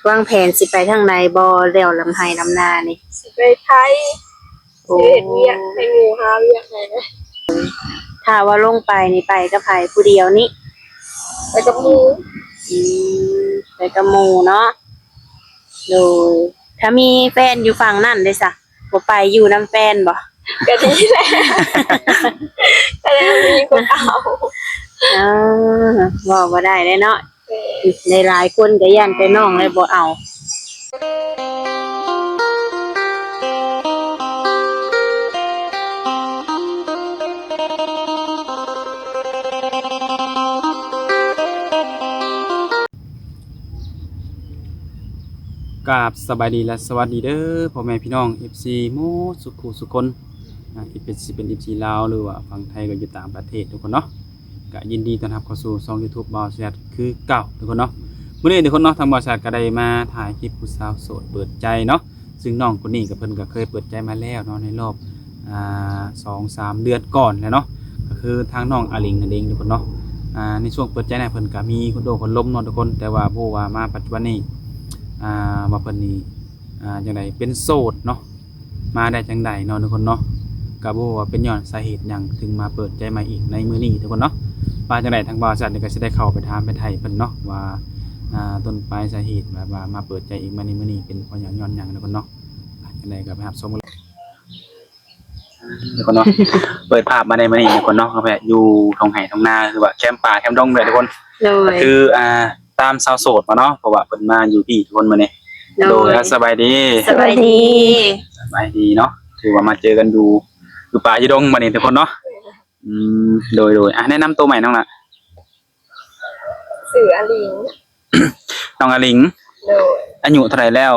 ວາງແຜນຊິໄປທາງໃດບໍ່ ແລ້ວລຳໄຮ່ລຳນານີ້? ຊິໄປໄທ ໂອ້ ຊິເຮັດວຽກໃຫ້ໝູ່ ຫາວຽກໃຫ້. ຖ້າວ່າລົງໄປນີ້ໄປກັບໃຜ? ຜູ້ດຽວນີ້ ໄປກັບໝູ່. ອືມ ໄປກັບໝູ່ເນາະ. ໂດຍ ຖ້າມີແຟນຢູ່ຝັ່ງນັ້ນເດ້ຊະ ບໍ່ໄປຢູ່ນຳແຟນບໍ່? ກໍດີແຫຼະ ກໍໄດ້ມີຄົນເອົາ. ເອີ ເວົ້າບໍ່ໄດ້ເດ້ເນາະ. ແມ່ນ ຫຼາຍໆຄົນກໍຢ້ານແຕ່ນ້ອງແລ້ວບໍ່ເອົາ. ກາບສະບາຍດີ ແລະ ສະຫວັດດີເດີ ພໍ່ແມ່ພີ່ນ້ອງ ເອັຟຊີ ໝົດສຸຂູສຸຄົນ ອາ ເອັຟຊີ ເປັນ ເອັຟຊີ ລາວ ຫຼືວ່າຝັ່ງໄທ ກໍຢູ່ຕ່າງປະເທດທຸກຄົນເນາະ. ກະຍິນດີຕ້ອນຮັບເຂົ້າສູ່ຊ່ອງ YouTube ບ່າວແຊດ ຄືເກົ່າທຸກຄົນເນາະ. ມື້ນີ້ທຸກຄົນເນາະ ທາງບ່າວແຊດກໍໄດ້ມາຖ່າຍຄລິບຜູ້ສາວໂສດເປີດໃຈເນາະ. ຊຶ່ງນ້ອງຄົນນີ້ກໍ ເພິ່ນກໍເຄີຍເປີດໃຈມາແລ້ວເນາະ ໃນລອບ ອ່າ ສອງສາມເດືອນກ່ອນແລ້ວເນາະ. ກໍຄືທາງນ້ອງອາລິງນັ້ນເອງທຸກຄົນເນາະ. ອ່າ ໃນຊ່ວງເປີດໃຈນັ້ນ ເພິ່ນກໍມີຄົນໂອ້ຄົນລົມເນາະທຸກຄົນ. ແຕ່ວ່າບໍ່ຮູ້ວ່າມາປັດຈຸບັນນີ້ ອ່າ ວ່າເພິ່ນນີ້ ອ່າ ຈັ່ງໃດ ເປັນໂສດເນາະ ມາໄດ້ຈັ່ງໃດເນາະທຸກຄົນເນາະ. ກໍບໍ່ຮູ້ວ່າເປັນຍ້ອນສາເຫດຫຍັງເຖິງມາເປີດໃຈໃໝ່ອີກໃນມື້ນີ້ທຸກຄົນເນາະ. ວ່າຈັ່ງໃດທາງບ່າວແຊດນີ້ກໍຊິໄດ້ເຂົ້າໄປຖາມໄປໄຖ່ເພິ່ນເນາະ ວ່າ ອ່າ ຕົ້ນປາຍສາເຫດແບບວ່າມາເປີດໃຈອີກມາໃນມື້ນີ້ເປັນເພາະຫຍັງ ຍ້ອນຫຍັງທຸກຄົນເນາະ. ຈັ່ງໃດກໍໄປຮັບຊົມກັນເລີຍ ທຸກຄົນເນາະ. ເປີດພາບມາໃນມື້ນີ້ທຸກຄົນເນາະ ກໍແບບຢູ່ທົ່ງໄຮ່ທົ່ງນາ ຄືວ່າແຄມປ່າແຄມດົງເລີຍທຸກຄົນ. ໂດຍ ກໍຄື ອ່າ ຕາມສາວໂສດມາເນາະ ເພາະວ່າເພິ່ນມາຢູ່ພີ້ທຸກຄົນມື້ນີ້. ໂດຍ ໂດຍ ສະບາຍດີ. ສະບາຍດີ ສະບາຍດີເນາະ. ຖືວ່າມາເຈີກັນຢູ່ ຢູ່ປ່າຢູ່ດົງບັດນີ້ທຸກຄົນເນາະ. ອືມ ໂດຍໆ ອ່າ ແນະນຳໂຕໃໝ່ນ້ອງລະ. ຊື່ອາລິງ. ນ້ອງອາລິງ. ໂດຍ ອາຍຸເທົ່າໃດແລ້ວ?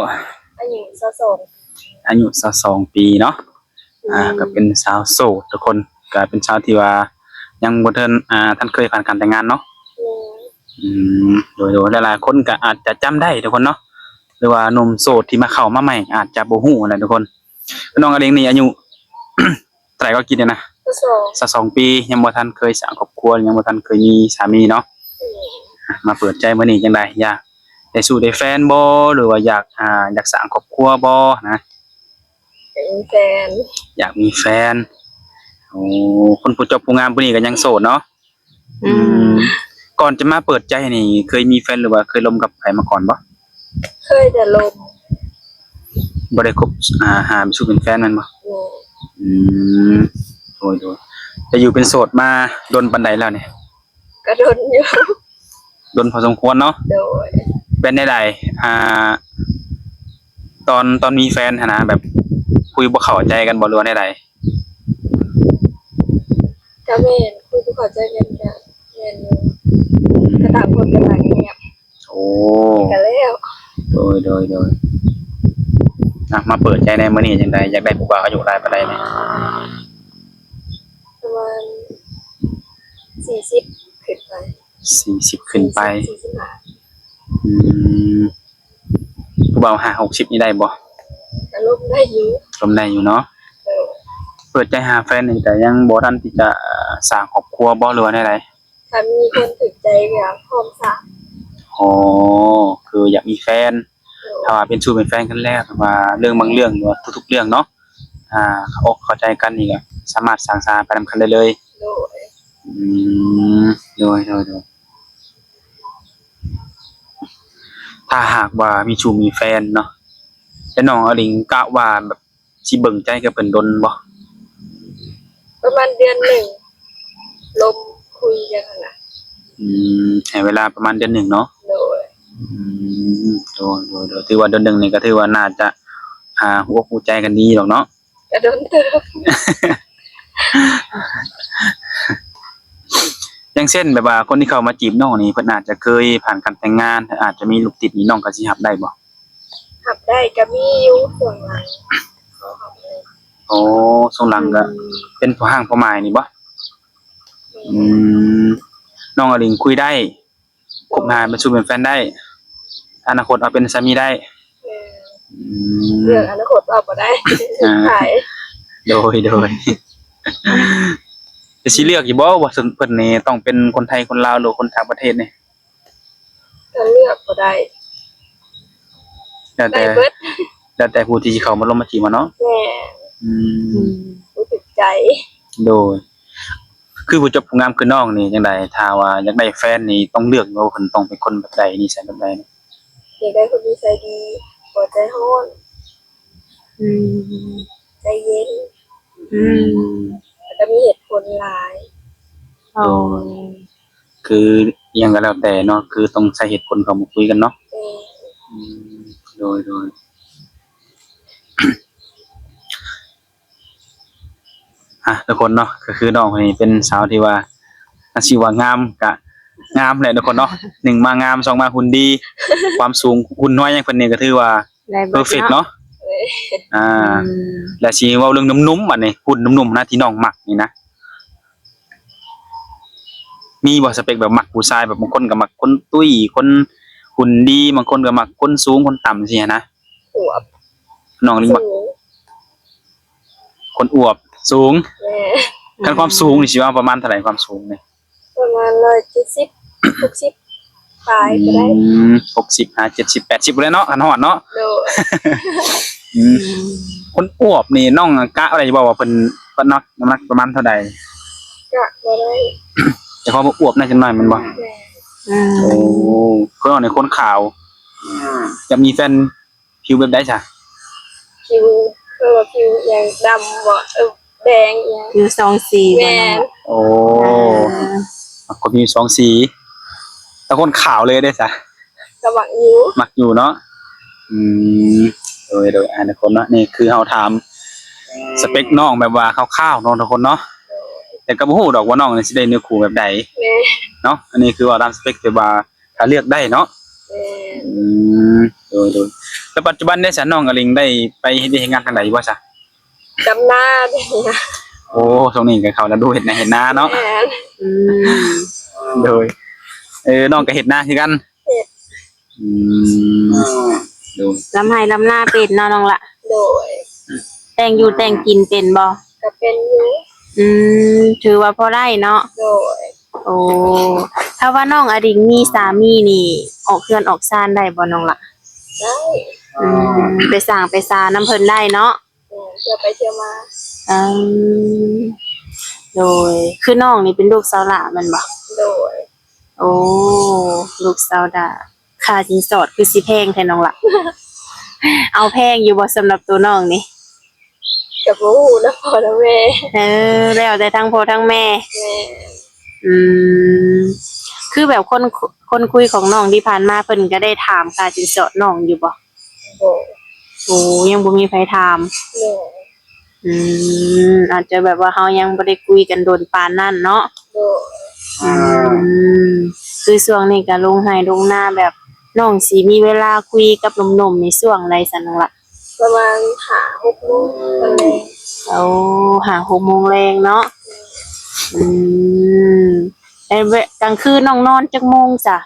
ອາຍຸຊາວສອງ. ອາຍຸຊາວສອງປີເນາະ. ອືມ ອ່າ ກໍເປັນສາວໂສດທຸກຄົນ ກໍເປັນສາວທີ່ວ່າຍັງບໍ່ທັນ ອ່າ ທັນເຄີຍຜ່ານການແຕ່ງງານເນາະ. ແມ່ນ. ອືມ ໂດຍໆ ຫຼາຍໆຄົນກໍອາດຈະຈຳໄດ້ທຸກຄົນເນາະ ຫຼືວ່າໜຸ່ມໂສດທີ່ມາເຂົ້າມາໃໝ່ອາດຈະບໍ່ຮູ້ຫັ້ນແຫຼະທຸກຄົນ. ນ້ອງອາລິງນີ້ອາຍຸ ເທົ່າໃດກໍ ກີ້ນີ້ນະ? ຊາວສອງ. ຊາວສອງປີ ຍັງບໍ່ທັນເຄີຍສ້າງຄອບຄົວ ຍັງບໍ່ທັນເຄີຍມີສາມີເນາະ. ອືມ ມາເປີດໃຈມື້ນີ້ຈັ່ງໃດ ຢາກໄດ້ຊູ້ໄດ້ແຟນບໍ່ ຫຼືວ່າຢາກ ອ່າ ຢາກສ້າງຄອບຄົວບໍ່ນະ? ຢາກມີແຟນ. ຢາກມີແຟນ. ໂອ້ ຄົນຜູ້ຈົບຜູ້ງາມຜູ້ນີ້ກໍຍັງໂສດເນາະ. ອືມ ອືມ ກ່ອນຈະມາເປີດໃຈນີ້ ເຄີຍມີແຟນ ຫຼືວ່າເຄີຍລົມກັບໃຜມາກ່ອນບໍ່? ເຄີຍແຕ່ລົມ. ບໍ່ໄດ້ຄົບ ອ່າ ຫາເປັນຊູ້ເປັນແຟນແມ່ນບໍ່? ແມ່ນ. ອືມ ໂດຍໆ ແຕ່ຢູ່ເປັນໂສດມາດົນປານໃດແລ້ວນີ້? ກໍດົນຢູ່ ດົນພໍສົມຄວນເນາະ. ໂດຍ ເປັນແນວໃດ ອ່າ ຕອນ ຕອນມີແຟນຫັ້ນນະ ແບບຄຸຍບໍ່ເຂົ້າໃຈກັນບໍ່ ຫຼືວ່າແນວໃດ? ກະແມ່ນ ຄຸຍບໍ່ເຂົ້າໃຈກັນ ກະແມ່ນຢູ່ ກະຕ່າງຄົນກະຕ່າງງຽບ. ໂອ້ ກະແລ້ວ. ໂດຍ ໂດຍ ໂດຍ ອ່ະ ມາເປີດໃຈໃນມື້ນີ້ຈັ່ງໃດ? ຢາກໄດ້ຜູ້ບ່າວອາຍຸຫຼາຍປານໃດນີ້? ປະມານສີ່ສິບຂຶ້ນໄປ. ສີ່ສິບຂຶ້ນໄປ. ສີ່ສິບ ສີ່ສິບຫ້າ. ອືມ ຜູ້ບ່າວຫ້າຫົກສິບນີ້ໄດ້ບໍ່? ກໍລົມໄດ້ຢູ່. ລົມໄດ້ຢູ່ເນາະ. ເອີ ເປີດໃຈຫາແຟນນີ້ ແຕ່ຍັງບໍ່ທັນທີ່ຈະສ້າງຄອບຄົວບໍ່ ຫຼືວ່າແນວໃດ? ຖ້າມີຄົນຖືກໃຈກໍພ້ອມສ້າງ. ອໍ ຄືຢາກມີແຟນ. ໂດຍ ຖ້າວ່າເປັນຊູ້ເປັນແຟນກັນແລ້ວ ແບບວ່າເລື່ອງບາງເລື່ອງ ຫຼືວ່າທຸກໆເລື່ອງເນາະ ອ່າ ເຂົ້າອົກເຂົ້າໃຈກັນນີ້ກໍສາມາດສ້າງສາໄປນຳກັນໄດ້ເລີຍ. ໂດຍ ອືມ ໂດຍ ໂດຍ ໂດຍ. ຖ້າຫາກວ່າມີຊູ້ມີແຟນເນາະ ແລ້ວນ້ອງອາລິງກະວ່າແບບຊິເບິ່ງໃຈກັບເພິ່ນດົນບໍ່? ປະມານເດືອນໜຶ່ງ ລົມຄຸຍກັນຫັ້ນນະ. ອືມ ໃຫ້ເວລາປະມານເດືອນໜຶ່ງເນາະ. ໂດຍ ອືມ ໂດຍ ໂດຍ ໂດຍ. ຖືວ່າເດືອນໜຶ່ງນີ້ກໍຖືວ່າໜ້າຈະ ອ່າ ຮູ້ອົກຮູ້ໃຈກັນດີດອກເນາະ. ກະດົນເຕີບ. ຢ່າງເຊັ່ນ ແບບວ່າຄົນທີ່ເຂົ້າມາຈີບນ້ອງນີ້ ເພິ່ນອາດຈະເຄີຍຜ່ານການແຕ່ງງານ ອາດຈະມີລູກຕິດນີ້ ນ້ອງກໍຊິຮັບໄດ້ບໍ່? ຮັບໄດ້ກໍມີຢູ່ ຊ່ວງຫຼັງເຂົາຮັບໄດ້. ໂອ້ ຊ່ວງຫຼັງກໍ ອືມ ເປັນພໍ່ຮ້າງພໍ່ໝ້າຍນີ້ບໍ່? ແມ່ນ. ອືມ ນ້ອງອາລິງຄຸຍໄດ້ ຄົບຫາເປັນຊູ້ເປັນແຟນໄດ້ ອະນາຄົດເອົາເປັນສາມີໄດ້. ແມ່ນ. ອືມ ເລື່ອງອະນາຄົດເວົ້າບໍ່ໄດ້. ອ່າ ໂດຍ ໂດຍ. ຈະຊິເລືອກຢູ່ບໍ່ວ່າເພິ່ນນີ້ຕ້ອງເປັນຄົນໄທ ຄົນລາວ ຫຼືຄົນຕ່າງປະເທດນີ້? ກໍເລືອກບໍ່ໄດ້. ແລ້ວແຕ່ ໄດ້ເບິດ ແລ້ວແຕ່ຜູ້ທີ່ຊິເຂົ້າມາລົມມາຈີບເຮົາເນາະ. ແມ່ນ. ອືມ ອືມ ບໍ່ຖືກໃຈ. ໂດຍ. ຄືຜູ້ຈົບຜູ້ງາມຄືນ້ອງນີ້ຈັ່ງໃດ ຖ້າວ່າຢາກໄດ້ແຟນນີ້ຕ້ອງເລືອກບໍ່ ເພິ່ນຕ້ອງເປັນຄົນແບບໃດ ນິໄສແບບໃດ? ຢາກໄດ້ຄົນນິໄສດີ ຫົວໃຈຮ້ອນ. ອືມ ໃຈເຢັນ. ອືມ ແລ້ວກໍມີເຫດຜົນຫຼາຍ. ໂດຍ. ຄືອີ່ຫຍັງກໍແລ້ວແຕ່ເນາະ ຄືຕ້ອງໃຊ້ເຫດຜົນເຂົ້າມາຄຸຍກັນເນາະ. ແມ່ນ. ອືມ ໂດຍ ໂດຍ. ອ່ະ ທຸກຄົນເນາະ ກໍຄືນ້ອງເພິ່ນນີ້ເປັນສາວທີ່ວ່າ ອາ ຊິວ່າງາມກໍງາມແຫຼະທຸກຄົນເນາະ. ໜຶ່ງມາງາມ ສອງມາຫຸ່ນດີ ຄວາມສູງ ຫຸ່ນນ້ອຍຫຍັງເພິ່ນນີ້ກໍຖືວ່າ ໄດ້ເບິດເນາະ perfect ເນາະ. ອືມ ອ່າ ແລ້ວຊິເວົ້າເລື່ອງໜຸ່ມໆ ບັດນີ້ ຫຸ່ນໜຸ່ມໆນະ ທີ່ນ້ອງມັກນີ້ນະ ມີບໍ່ສະເປັກແບບມັກຜູ້ຊາຍ ແບບບາງຄົນກໍມັກຄົນຕຸ້ຍ ຄົນຫຸ່ນດີ ບາງຄົນກໍມັກຄົນສູງຄົນຕ່ຳ ຈັ່ງຊີ້ນະ? ອວບ. ນ້ອງນີ້ມັກ ສູງ ຄົນອວບ ສູງ. ແມ່ນ. ຄັນຄວາມສູງນີ້ຊິວ່າປະມານເທົ່າໃດ ຄວາມສູງນີ້? ປະມານຮ້ອຍເຈັດສິບ ຫົກສິບປາຍກໍໄດ້. ອືມ ຫົກສິບ ຫ້າ ເຈັດສິບ ແປດສິບພຸ້ນແຫຼະເນາະ ຄັນຮອດເນາະ. ໂດຍ. ອືມ ອືມ ຄົນອວບນີ້ນ້ອງກະໄດ້ຢູ່ບໍ່ວ່າເພິ່ນ ເພິ່ນນ້ຳໜັກ ນ້ຳໜັກປະມານເທົ່າໃດ? ກະບໍ່ໄດ້ ແຕ່ເພາະວ່າອວບແດ່ຈັກໜ້ອຍແມ່ນບໍ່? ແມ່ນ. ອືມ ໂອ້ ຄືນ້ອງນີ້ຄົນຂາວ ຢາກມີແຟນ ຜິວແບບໃດຊະ? ຜິວ ຄືວ່າຜິວຫຍັງ ດຳບໍ່? ເອີ ແດງຫຍັງ? ຜິວສອງສີບໍ່? ແມ່ນ. ໂອ້ ອ່າ ມັກຄົນມີສອງສີ ແຕ່ຄົນຂາວເລີຍເດ້ຊະ? ກໍມັກຢູ່ ມັກຢູ່ເນາະ. ອືມ ໂດຍ ໂດຍ ອ່າ ທຸກຄົນເນາະ ນີ້ຄືເຮົາຖາມສະເປັກນ້ອງແບບວ່າຄ່າວໆເນາະ ທຸກຄົນເນາະ. ໂດຍ. ແຕ່ກໍບໍ່ຮູ້ດອກວ່ານ້ອງນີ້ຊິໄດ້ເນື້ອຄູ່ແບບໃດ. ແມ່ນ. ເນາະ ອັນນີ້ຄືເວົ້າຕາມສະເປັກທີ່ວ່າ ຖ້າເລືອກໄດ້ເນາະ. ແມ່ນ. ອືມ ໂດຍ ໂດຍ. ແລ້ວປັດຈຸບັນເດຊະ ນ້ອງອາລິງໄດ້ໄປເຮັດວຽກເຮັດງານທາງໃດຢູ່ບໍ່ຊະ? ດຳນາເດ້. ໂອ້ ຊ່ວງນີ້ກໍເຂົ້າລະດູເຮັດນາເຮັດນາເນາະ. ແມ່ນ. ອືມ ໂດຍ. ເອີ ນ້ອງກໍເຮັດນາຄືກັນ? ເຮັດ. ອືມ ໂດຍ. ລຳໄຮ່ລຳນາເປັນເນາະນ້ອງລະ? ໂດຍ. ແຕ່ງຢູ່ແຕ່ງກິນເປັນບໍ່? ກໍເປັນຢູ່. ອືມ ຖືວ່າພໍໄດ້ເນາະ? ໂດຍ. ໂອ້ ຖ້າວ່ານ້ອງອາລິງມີສາມີນີ້ ອອກເຮືອນອອກຊານໄດ້ບໍ່ນ້ອງລະ? ໄດ້. ອືມ ໄປສ້າງໄປຊານຳເພິ່ນໄດ້ເນາະ? ແມ່ນ ເພື່ອໄປເພື່ອມາ. ອືມ ໂດຍ. ຄືນ້ອງນີ້ເປັນລູກສາວຫຼ້າແມ່ນບໍ່? ໂດຍ. ໂອ້ ລູກສາວຫຼ້າ ຄ່າສິນສອດຄືຊິແພງແທ້ນ້ອງລະ? ເອົາແພງຢູ່ບໍ່ສຳລັບໂຕນ້ອງນີ້? ກໍບໍ່ຮູ້ນຳພໍ່ນຳແມ່. ເອີ ແລ້ວແຕ່ທັງພໍ່ທັງແມ່. ແມ່ນ. ອືມ ຄືແບບຄົນ ຄົນຄຸຍຂອງນ້ອງທີ່ຜ່ານມາ ເພິ່ນກໍໄດ້ຖາມຄ່າສິນສອດນ້ອງຢູ່ບໍ່? ບໍ່. ໂອ້ ຍັງບໍ່ມີໃຜຖາມ. ແມ່ນ. ອືມ ອາດຈະແບບວ່າເຮົາຍັງບໍ່ໄດ້ຄຸຍກັນດົນປານນັ້ນເນາະ. ໂດຍ. ອືມ ຄືຊ່ວງນີ້ກໍລົງໄຮ່ລົງນາ ແບບນ້ອງຊິມີເວລາຄຸຍກັບໜຸ່ມໆນີ້ຊ່ວງໃດຊັ້ນນ້ອງລະ? ປະມານຫ້າຫົກໂມງຕອນແລງ. ໂອ້ ຫ້າຫົກໂມງແລງເນາະ. ອືມ ແລ້ວກາງຄືນນ້ອງນອນຈັກໂມງຊະ?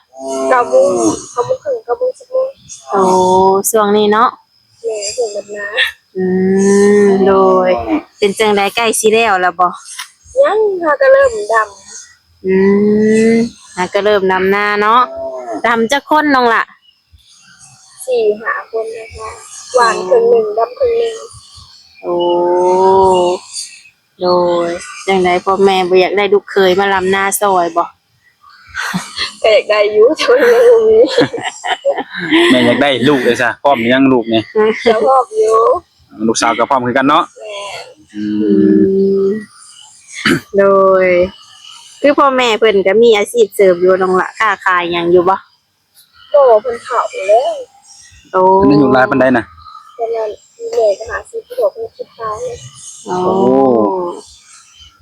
ເກົ້າໂມງ ເກົ້າໂມງເຄິ່ງ ເກົ້າໂມງ ສິບໂມງ. ໂອ້ ຊ່ວງນີ້ເນາະ. ແມ່ນ ເພິ່ນດຳນາ. ອືມ ໂດຍ. ເປັນຈັ່ງໃດ ໃກ້ຊິແລ້ວລະບໍ່? ຍັງ ຫາກໍເລີ່ມດຳ. ອືມ ຫາກໍເລີ່ມດຳນາເນາະ. ດຳຈັກຄົນນ້ອງລະ? ສີ່ຫ້າຄົນນະຄະ ຫວານເຄິ່ງໜຶ່ງ ດຳເຄິ່ງໜຶ່ງ. ໂອ້ ໂດຍ. ຈັ່ງໃດ ພໍ່ແມ່ບໍ່ຢາກໄດ້ລູກເຂີຍມາດຳນາຊ່ອຍບໍ່? ກໍຢາກໄດ້ຢູ່ ແຕ່ວ່າຍັງບໍ່ມີ. ແມ່ຢາກໄດ້ລູກເດ້ຊະ ພ້ອມຍັງລູກນີ້? ກໍພ້ອມຢູ່. ລູກສາວກໍພ້ອມຄືກັນເນາະ? ແມ່ນ. ອືມ ອືມ ໂດຍ. ຄືພໍ່ແມ່ເພິ່ນກໍມີອາຊີບເສີມຢູ່ນ້ອງລະ ຄ້າຂາຍຫຍັງຢູ່ບໍ່? ບໍ່ ເພິ່ນເຖົ້າແລ້ວ. ໂອ້ ເພິ່ນອາຍຸຫຼາຍປານໃດນະ? ປະມານ ແມ່ກໍຫ້າສິບ ພໍ່ກໍຫົກສິບປາຍ. ໂອ້ ໂອ້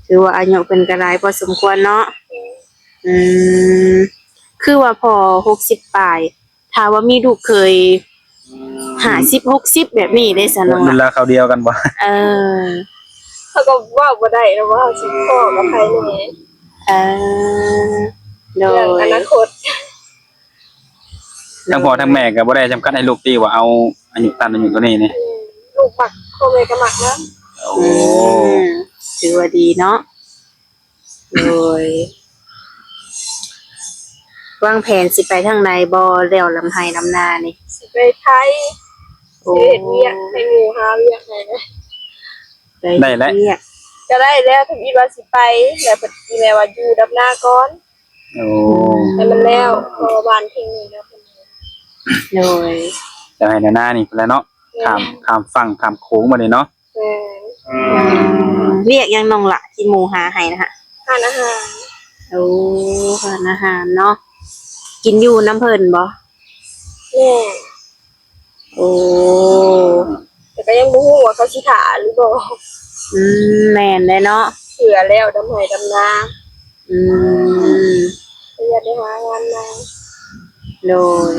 ຖືວ່າອາຍຸເພິ່ນກໍຫຼາຍພໍສົມຄວນເນາະ. ແມ່ນ. ອືມ ຄືວ່າພໍ່ຫົກສິບປາຍ ຖ້າວ່າມີລູກເຂີຍຫ້າສິບ ຫົກສິບແບບນີ້ເດ້ຊະນ້ອງ ເວລາເຂົາດຽວກັນບໍ່? ເອີ ເຂົາກໍເວົ້າບໍ່ໄດ້ນະວ່າເຮົາຊິພໍ້ກັບໃຜແດ່. ເອີ ໂດຍ ເລື່ອງອະນາຄົດ. ທັງພໍ່ທັງແມ່ກໍບໍ່ໄດ້ຈຳກັດໃຫ້ລູກຕິວ່າເອົາອາຍຸຕັນອາຍຸເທົ່ານີ້ນີ້. ອືມ ລູກມັກ ພໍ່ແມ່ກໍມັກນຳ. ໂອ້ ອືມ ຖືວ່າດີເນາະ. ໂດຍ. ວາງແຜນຊິໄປທາງໃດບໍ່ ແລ້ວລຳໄຮ່ລຳນານີ້? ຊິໄປໄທ. ໂອ້ ຊິເຮັດວຽກໃຫ້ໝູ່ຫາວຽກໃຫ້. ໄດ້ແຫຼະ ໄດ້ແລ້ວ ທຳອິດວ່າຊິໄປ ແລ້ວເພິ່ນ ອີແມ່ວ່າຢູ່ດຳນາກ່ອນ. ໂອ້ ໃຫ້ມັນແລ້ວ ເພາະວ່າບ້ານເທິງນີ້ແລ້ວເພິ່ນ. ໂດຍ ຈະໃຫ້ນານານີ້ພຸ້ນແຫຼະເນາະ. ແມ່ນ ຂ້າມ ຂ້າມຝັ່ງຂ້າມໂຂງບັດນີ້ເນາະ. ແມ່ນ. ອືມ ວຽກຫຍັງນ້ອງລະທີ່ໝູ່ຫາໃຫ້ນະ? ຮ້ານອາຫານ. ໂອ້ ຮ້ານອາຫານເນາະ. ກິນຢູ່ນຳເພິ່ນບໍ່? ແມ່ນ. ໂອ້ ແຕ່ກໍຍັງບໍ່ຮູ້ວ່າເຂົາຊິຖ້າຫຼືບໍ່. ອືມ ແມ່ນແຫຼະເນາະ ເພື່ອແລ້ວດຳໄຮ່ດຳນາ. ອືມ ກໍຢາກໄດ້ຫາງານໃໝ່. ໂດຍ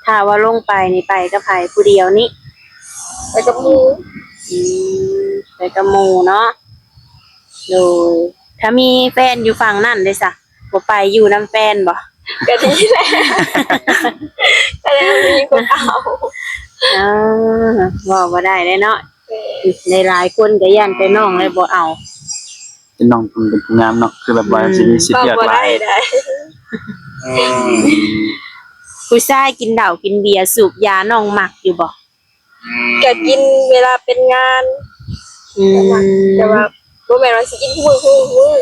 ຖ້າວ່າລົງໄປນີ້ໄປກັບໃຜ? ຜູ້ດຽວນີ້? ໄປກັບໝູ່. ອືມ ໄປກັບໝູ່ເນາະ. ໂດຍ ຖ້າມີແຟນຢູ່ຝັ່ງນັ້ນເດ້ຊະ? ບໍ່ໄປຢູ່ນຳແຟນບໍ່? ກໍດີແຫຼະ ກໍຍັງມີຄົນເອົາ. ເອີ ເວົ້າບໍ່ໄດ້ເດ້ເນາະ. ເອີ ຫຼາຍໆຄົນກໍຢ້ານແຕ່ນ້ອງແລ້ວບໍ່ເອົາ. ເປັນນ້ອງເປັນຜູ້ງາມເນາະ ຄືແບບວ່າ ອືມ ຊິມີສິດເລືອກຫຼາຍ. ອືມ ຜູ້ຊາຍກິນເຫຼົ້າກິນເບຍສູບຢາ ນ້ອງມັກຢູ່ບໍ່? ກໍກິນເວລາເປັນງານ. ອືມ ແຕ່ວ່າບໍ່ແມ່ນວ່າຊິກິນທຸກມື້ ທຸກມື້.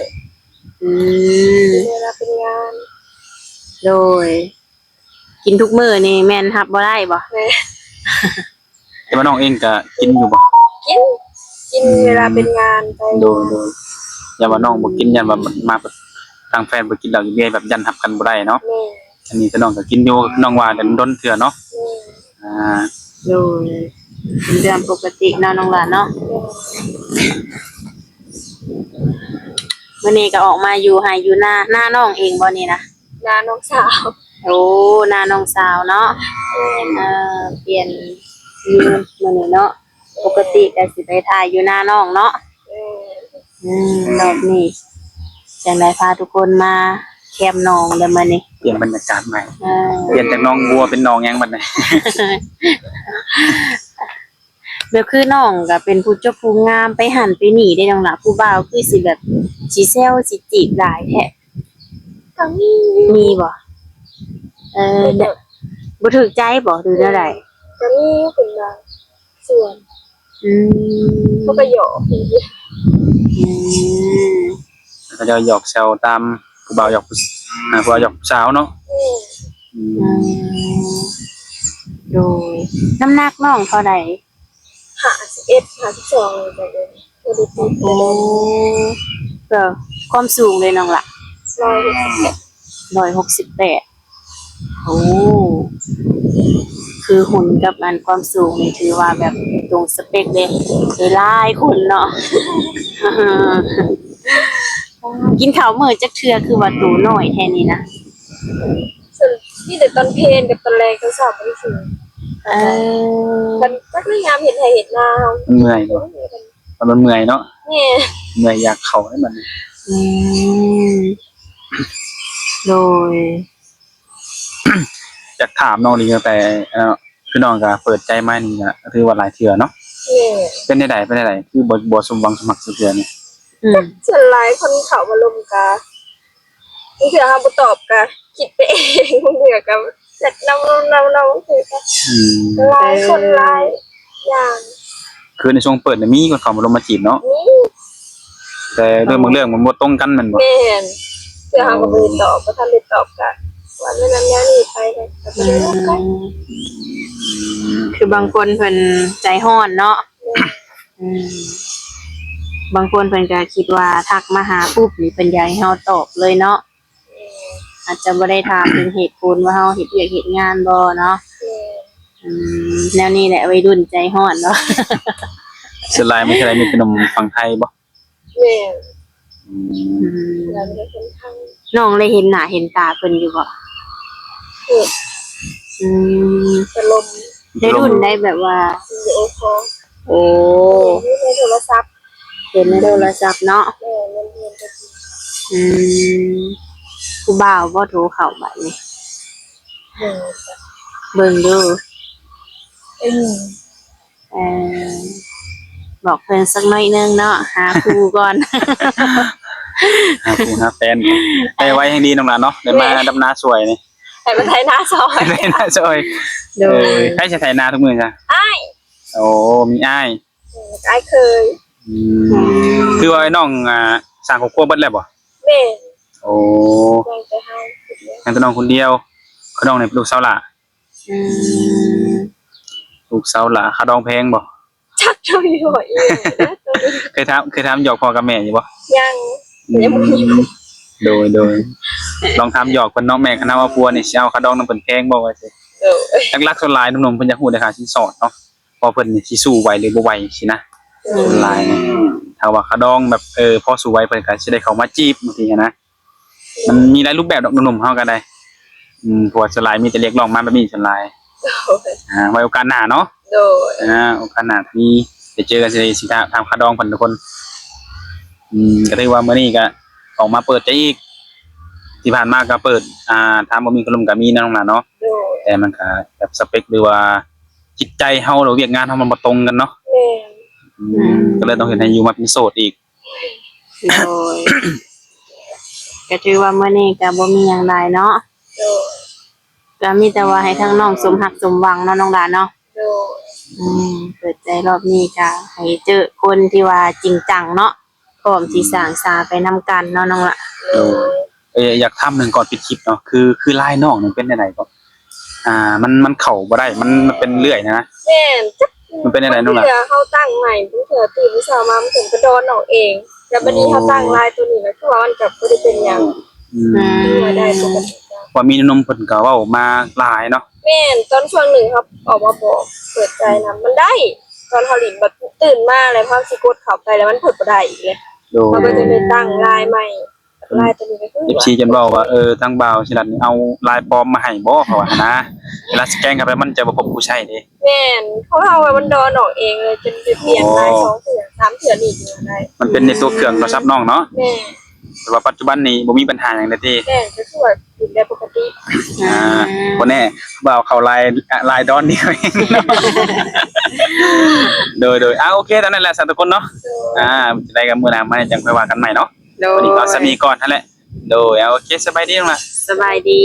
ອືມ ກິນເວລາເປັນງານ. ໂດຍ ກິນທຸກມື້ນີ້ແມ່ນຮັບບໍ່ໄດ້ບໍ່? ແມ່ນ. ແຕ່ວ່ານ້ອງເອງກໍກິນຢູ່ບໍ່? ກິນ ກິນເວລາເປັນງານໄປ. ໂດຍ ໂດຍ ຢ້ານວ່ານ້ອງບໍ່ກິນ ຢ້ານວ່າມາ ທາງແຟນບໍ່ກິນເຫຼົ້າກິນເບຍ ແບບຢ້ານຮັບກັນບໍ່ໄດ້ເນາະ. ແມ່ນ. ອັນນີ້ກໍນ້ອງກໍກິນຢູ່ ນ້ອງວ່າດົນໆເທື່ອເນາະ. ແມ່ນ. ອ່າ ໂດຍ ເປັນເລື່ອງປົກກະຕິເນາະນ້ອງຫຼ້າເນາະ. ມື້ນີ້ກໍອອກມາຢູ່ໄຮ່ຢູ່ນາ ນານ້ອງເອງບໍ່ນີ້ນະ? ນານ້ອງສາວ. ໂອ້ ນານ້ອງສາວເນາະ. ແມ່ນ. ເອີ ປ່ຽນວິວມື້ນີ້ເນາະ. ປົກກະຕິກໍຊິໄປຖ່າຍຢູ່ນານ້ອງເນາະ. ແມ່ນ. ອືມ ຮອບນີ້ຈັ່ງໄດ້ພາທຸກຄົນມາແຄມໜອງເດີມື້ນີ້ ປ່ຽນບັນຍາກາດໃໝ່. ເອີ ປ່ຽນຈາກໜອງບົວເປັນໜອງຫຍັງບັດນີ້? ແບບຄືນ້ອງກໍເປັນຜູ້ຈົບຜູ້ງາມ ໄປຫັ້ນໄປນີ້ເດ້ນ້ອງຫຼ້າ ຜູ້ບ່າວຄືຊິແບບຊິແຊວຊິຈີບຫຼາຍແທ້? ກໍມີຢູ່. ມີບໍ່? ເອີ ແຕ່ບໍ່ຖືກໃຈບໍ່ ຫຼືແນວໃດ? ກໍມີເປັນບາງສ່ວນ. ອືມ ເຂົາກໍຫຍອກ. ອືມ ເຂົາເຈົ້າຫຍອກແຊວຕາມຜູ້ບ່າວຫຍອກ ອ່າ ຜູ້ບ່າວຫຍອກສາວເນາະ. ແມ່ນ. ອືມ ອືມ ໂດຍ ນ້ຳໜັກນ້ອງເທົ່າໃດ? ຫ້າສິບເອັດ ຫ້າສິບສອງ ນີ້ແຫຼະ. ໂອ້ ກໍຄວາມສູງເດນ້ອງລະ? ຮ້ອຍຫົກສິບແປດ. ຮ້ອຍຫົກສິບແປດ. ໂອ້ ຄືຫຸ່ນກັບອັນຄວາມສູງນີ້ຖືວ່າແບບຕົງສະເປັກເດ້ ຫຼາຍໆຄົນເນາະ. ກິນເຂົ້າມື້ຈັກເທື່ອ ຄືວ່າໂຕນ້ອຍແທ້ນີ້ນະ? ສ່ວນ ມີແຕ່ຕອນເພນກັບຕອນແລງ ຕອນເຊົ້າບໍ່ໄດ້ກິນ. ເອີ ມັນ ມັນຍາມເຮັດໄຮ່ເຮັດນາ ມັນເມື່ອຍເນາະ. ເອີ ມັນເມື່ອຍເນາະ. ແມ່ນ. ເມື່ອຍຢາກເຂົ້າໃຫ້ມັນ. ອືມ ໂດຍ ຢາກຖາມນ້ອງນີ້ຕັ້ງແຕ່ ເອີ ຄືນ້ອງກໍເປີດໃຈມານີ້ກໍຖືວ່າຫຼາຍເທື່ອເນາະ. ແມ່ນ. ເປັນແນວໃດ ເປັນແນວໃດ ຄືບໍ່ ບໍ່ສົມຫວັງສົມຫວັງຈັກເທື່ອນີ້? ອືມ ສ່ວນຫຼາຍຄົນເຂົ້າມາລົມກໍ ບາງເທື່ອເຮົາບໍ່ຕອບກໍຄິດໄປເອງ ບາງເທື່ອກໍແຊັດນຳ ນຳ ນຳ ບາງເທື່ອກໍ ອືມ ຫຼາຍຄົນຫຼາຍຢ່າງ. ຄືໃນຊ່ວງເປີດນີ້ມີຄົນເຂົ້າມາລົມມາຈີບເນາະ? ມີ. ແຕ່ເລື່ອງບາງເລື່ອງມັນບໍ່ຕົງກັນແມ່ນບໍ່? ແມ່ນ. ເທື່ອເຮົາກໍບໍ່ໄດ້ຕອບ ບໍ່ທັນໄດ້ຕອບກໍວ່າແນວນັ້ນແນວນີ້ໄປ ກໍບໍ່ໄດ້ລົມກັນ. ອືມ ຄືບາງຄົນເພິ່ນໃຈຮ້ອນເນາະ. ແມ່ນ. ອືມ ບາງຄົນເພິ່ນກໍຄິດວ່າທັກມາຫາປຸບນີ້ ເພິ່ນຢາກໃຫ້ເຮົາຕອບເລີຍເນາະ. ອາດຈະບໍ່ໄດ້ຖາມເຖິງເຫດຜົນວ່າເຮົາເຮັດວຽກເຮັດງານບໍ່ເນາະ. ອືມ ແນວນີ້ແຫຼະໄວລຸ້ນໃຈຮ້ອນເນາະ. ສ່ວນຫຼາຍມັນຊິໄດ້ມີແຕ່ໜຸ່ມຝັ່ງໄທບໍ່? ແມ່ນ. ອືມ ອືມ ສ່ວນຫຼາຍມີແຕ່ຄົນໄທ. ນ້ອງໄດ້ເຫັນໜ້າເຫັນຕາເພິ່ນຢູ່ບໍ່? ເຫັນ. ອືມ ແຕ່ລົມ ໄດ້ລຸ້ນໄດ້ແບບວ່າ ວິດີໂອຄໍ. ໂອ້ ເຫັນຢູ່ໃນໂທລະສັບ. ເຫັນໃນໂທລະສັບເນາະ. ແມ່ນ ແມ່ນ ແມ່ນ. ອືມ ຜູ້ບ່າວບໍ່ໂທເຂົ້າບາດນີ້? ເບິ່ງ ເບິ່ງດູ. ເອີ ເອີ ບອກເພິ່ນສັກໜ້ອຍໜຶ່ງເນາະ ຫາຄູ່ກ່ອນ ຫາຄູ່ຫາແຟນ. ແຕ່ໄວແຮງດີນ້ອງຫຼ້າເນາະ ໄດ້ມາດຳນາຊ່ວຍນີ້. ໃຫ້ມາໄຖນາຊ່ອຍ ໄຖນາຊ່ອຍ. ໂດຍ ເອີ ໃຜຊິໄຖນາທຸກມື້ຊະ? ອ້າຍ. ໂອ້ ມີອ້າຍ ເອີ ອ້າຍເຄີຍ. ອືມ ອືມ ຄືວ່າໄອ້ນ້ອງ ອ່າ ສ້າງຄອບຄົວເບິດແລ້ວບໍ່? ແມ່ນ. ໂອ້ ຍັງແຕ່ເຮົາ ຍັງແຕ່ນ້ອງຄົນດຽວ. ຂະດອງນີ້ເປັນລູກສາວຫຼ້າ. ອືມ ອືມ ລູກສາວຫຼ້າ. ຂະດອງແພງບໍ່? ຈັກເທົ່າໃດ ເອີ ເຄີຍຖາມ ເຄີຍຖາມຫຍອກພໍ່ກັບແມ່ຢູ່ບໍ່? ຍັງ ອືມ ຍັງບໍ່ມີ. ໂດຍ ໂດຍ ລອງຖາມຫຍອກເພິ່ນເນາະ ແມ່ຄັນເຮົາເອົາຜົວນີ້ ຊິເອົາຂະດອງນຳເພິ່ນແພງບໍ່ວ່າຊີ້. ໂດຍ ຫຼັກໆສ່ວນຫຼາຍໜຸ່ມໆເພິ່ນຢາກຮູ້ແຕ່ຄ່າສິນສອດເນາະ ວ່າເພິ່ນຊິສູ້ໄຫວຫຼືບໍ່ໄຫວຊີ້ນະ. ໂດຍ ສ່ວນຫຼາຍນີ້ ຖ້າວ່າຂະດອງແບບ ເອີ ພໍສູ້ໄຫວ ເພິ່ນກໍຊິໄດ້ເຂົ້າມາຈີບ ບາງທີຫັ້ນນະ. ມັນມີຫຼາຍຮູບແບບດອກ ໜຸ່ມໆເຮົາກໍໄດ້. ອືມ ເພາະວ່າສ່ວນຫຼາຍມີແຕ່ຮຽກຮ້ອງມາແບບນີ້ສ່ວນຫຼາຍ. ໂດຍ ອ່າ ໄວ້ໂອກາດໜ້າເນາະ. ໂດຍ ອ່າ ໂອກາດໜ້າມີໄດ້ເຈີກັນ ຊິໄດ້ ຊິຖາມ ຖາມຂະດອງເພິ່ນທຸກຄົນ. ອືມ ກໍຖືວ່າມື້ນີ້ກໍອອກມາເປີດໃຈອີກ. ທີ່ຜ່ານມາກໍເປີດ ອ່າ ຖາມບໍ່ມີຄົນລົມກໍມີເນາະ ນ້ອງຫຼ້າເນາະ. ໂດຍ ແຕ່ມັນກໍແບບສະເປັກ ຫຼືວ່າຈິດໃຈເຮົາ ຫຼືວຽກງານເຮົາມັນບໍ່ຕົງກັນເນາະ. ແມ່ນ. ອືມ ອືມ ກໍເລີຍຕ້ອງເຮັດໃຫ້ຢູ່ມາເປັນໂສດອີກ. ໂດຍ ກໍຖືວ່າມື້ນີ້ກໍບໍ່ມີຫຍັງຫຼາຍເນາະ. ໂດຍ ກໍມີແຕ່ວ່າໃຫ້ທາງນ້ອງສົມຮັກສົມຫວັງເນາະ ນ້ອງຫຼ້າເນາະ. ໂດຍ ອືມ ເປີດໃຈລອບນີ້ກໍໃຫ້ເຈີຄົນທີ່ວ່າຈິງຈັງເນາະ ພ້ອມທີ່ສ້າງສາໄປນຳກັນເນາະ ນ້ອງຫຼ້າ. ໂດຍ ເອີ ຢາກຖາມໜຶ່ງກ່ອນປິດຄລິບເນາະ ຄື ຄືລາຍນ້ອງນີ້ເປັນແນວໃດກໍ ອ່າ ມັນ ມັນເຂົ້າບໍ່ໄດ້ ມັນ ມັນເປັນເລື້ອຍນະ. ແມ່ນ ຈັກ ມັນເປັນແນວໃດນ້ອງຫຼ້າ? ບາງເທື່ອເຮົາຕັ້ງໃໝ່ ບາງເທື່ອຕື່ນເຊົ້າມາມັນກໍກະດອນອອກເອງ ແລ້ວບາດນີ້ເຮົາຕັ້ງລາຍໂຕນີ້ ກໍຄືວ່າມັນກໍບໍ່ໄດ້ເປັນຫຍັງ. ອືມ ເຮັດໄດ້ປົກກະຕິ. ວ່າມີໜຸ່ມໆເພິ່ນກໍເວົ້າມາຫຼາຍເນາະ. ແມ່ນ ຕອນຊ່ວງໜຶ່ງເຮົາອອກມາບອກເປີດໃຈນຳ ມັນໄດ້ ຕອນເຮົາຫຼິ້ນ ບັດຕື່ນມາແລ້ວເຮົາຊິກົດເຂົ້າໄປແລ້ວມັນເປີດບໍ່ໄດ້ອີກເດ້. ໂດຍ ເຮົາກໍເລີຍໄດ້ຕັ້ງລາຍໃໝ່. ລາຍໂຕນີ້ກໍຄື ເອັຟຊີ ຈົນເວົ້າວ່າ ເອີ ທາງບ່າວສີລັດນີ້ເອົາລາຍປອມມາໃຫ້ບໍ່ ເຂົາວ່າຫັ້ນນະ. ເວລາສະແກນເຂົ້າໄປມັນຈະບໍ່ພົບຜູ້ໃຊ້ເດ້. ແມ່ນ ຂອງເຮົາມັນດອນອອກເອງເລີຍ ຈົນໄດ້ປ່ຽນລາຍສອງເທື່ອສາມເທື່ອນີ້ຈຶ່ງໄດ້. ມັນເປັນໃນຕົວເຄື່ອງໂທລະສັບນ້ອງເນາະ. ແມ່ນ ແຕ່ວ່າປັດຈຸບັນນີ້ບໍ່ມີບັນຫາຫຍັງແລ້ວຕິ? ແມ່ນ ກໍຄືວ່າຫຼິ້ນໄດ້ປົກກະຕິ. ອ່າ ອືມ ບໍ່ແນ່ ບ່າວເຂົ້າລາຍ ລາຍດອນນີ້. ໂດຍ ໂດຍ ອ່າ ໂອເຄ ຕາມນັ້ນແຫຼະ ສາທຸກຄົນເນາະ. ໂດຍ ອ່າ ຈັ່ງໃດກໍມື້ໜ້າມາຈັ່ງຄ່ອຍວ່າກັນໃໝ່ເນາະ. ໂດຍ ວັນນີ້ກໍສ່ຳນີ້ກ່ອນຫັ້ນແຫຼະ. ໂດຍ ເອົາ ໂອເຄ ສະບາຍດີນ້ອງຫຼ້າ. ສະບາຍດີ.